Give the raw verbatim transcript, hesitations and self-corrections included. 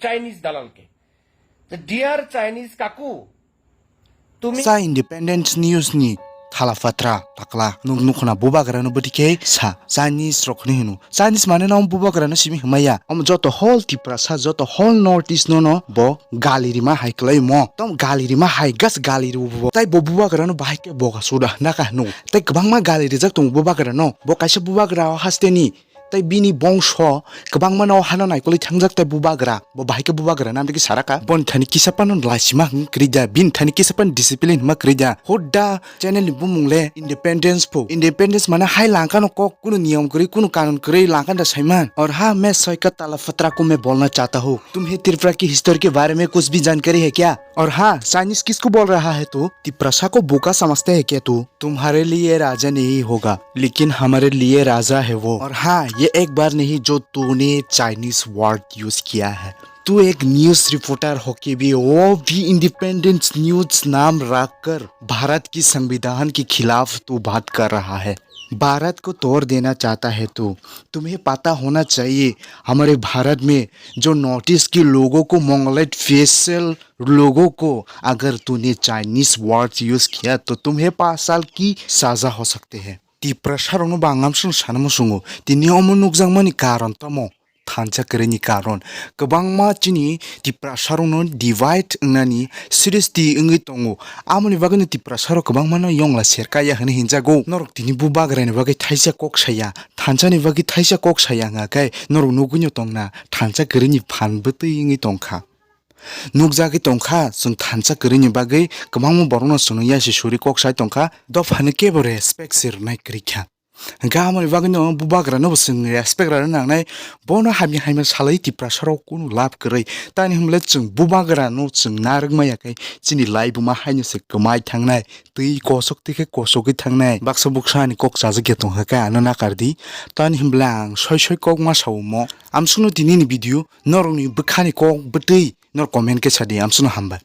Chinese dalalke. The dear Chinese kaku, তুমি Sa Independence News ni thala patra takla nuk nukhna bubagra no bwtwi khe sa Chinese rok ni hino. Chinese mane no bubagra no simi hwmaya. Omo joto whole Tiprasa, joto whole North East no no bo gali rima hai kwlai mo. Tom gali rima hai gas gali ru bo. Tai bo bubagra no bahai khe boga suda naka hino. Tai kwbangma gali rijak tongo bubagra no. Bo kaisa bubagra o haste ni tai bini bongso kwbangma no hano naikolwi thangjak tai bubagra. Bo bahai khe bubagra namtwi khe saraka. Boni thani kisa phano laisima hwn kwrwi da, bini thani kisa phano discipline hwnma kwrwi da. Hudda channel ni bumung le Independence pho. Independence mane hai langkha no kok kunu niyom kwrwi, kunu kanun kwrwi langkha da saiman. और हाँ, मैं सही का तला फतरा को मैं बोलना चाहता हूँ। तुम्हें त्रिपुरा की हिस्ट्री के बारे में कुछ भी जानकारी है क्या? और हाँ, चाइनीज किसको बोल रहा है तू? तिप्रासा को बोका समझते है क्या तू? तुम्हारे लिए राजा नहीं होगा, लेकिन हमारे लिए राजा है वो। और हाँ, ये एक बार नहीं जो तूने चाइनीज वर्ड यूज़ किया है। तू एक न्यूज़ रिपोर्टर होके भी, वो भी इंडिपेंडेंस न्यूज़ नाम रखकर भारत की संविधान के खिलाफ तू बात कर रहा है। भारत को तोड़ देना चाहता है तू। तुम्हें पता होना चाहिए, हमारे भारत में जो नॉर्थ ईस्ट के लोगों को, मंगोलॉइड फेशियल लोगों को अगर तूने चाइनीज वर्ड्स यूज़ किया तो तुम्हें पाँच साल की सज़ा हो सकते हैं। Tiprasa rokno bo ang amsong sana muchungo, tini omo nukjakmani karon tamo? Thansa kwrwini karon. Kwbangma chini Tiprasa rokno divide wngnani srishti wngwi tongo. Amoni bagwino Tiprasa rok kwbangmano yongla serkaya hwnwi hinjago. Norok tini bubagrani bagwi thaisa kok saya, thansani bagwi thaisa kok saya wngkha khe norok nugwino tongna thansa kwrwini phan bwtwi wngwi tongkha. Nukjagwi tongkha, chwng thansa kwrwini bagwi kwbangma borokno chwngno yasi suri kok sai tongkha, dophano kebo respect se rwnai kwrwi kha. Hwnkhe amoni bagwino bubagrano bo chwng respect rwna nangnai, bono hamya hamya salai Tiprasarok kunu lab kwrwi. Tani hwnle chwng bubagrano chwng narwk maya khe chini laibuma haino se kwmai thangnai, twi kosok twi khe kosogwi thangnai. Baksa buksa ani kok chajak ya tongkha khe ano nakardi. Tani hwnle ang soi soi kok ma sao mo. Amsukno tinini video norokni bwkhani kok bwtwi nor comment khe sadi, amsukno hambai.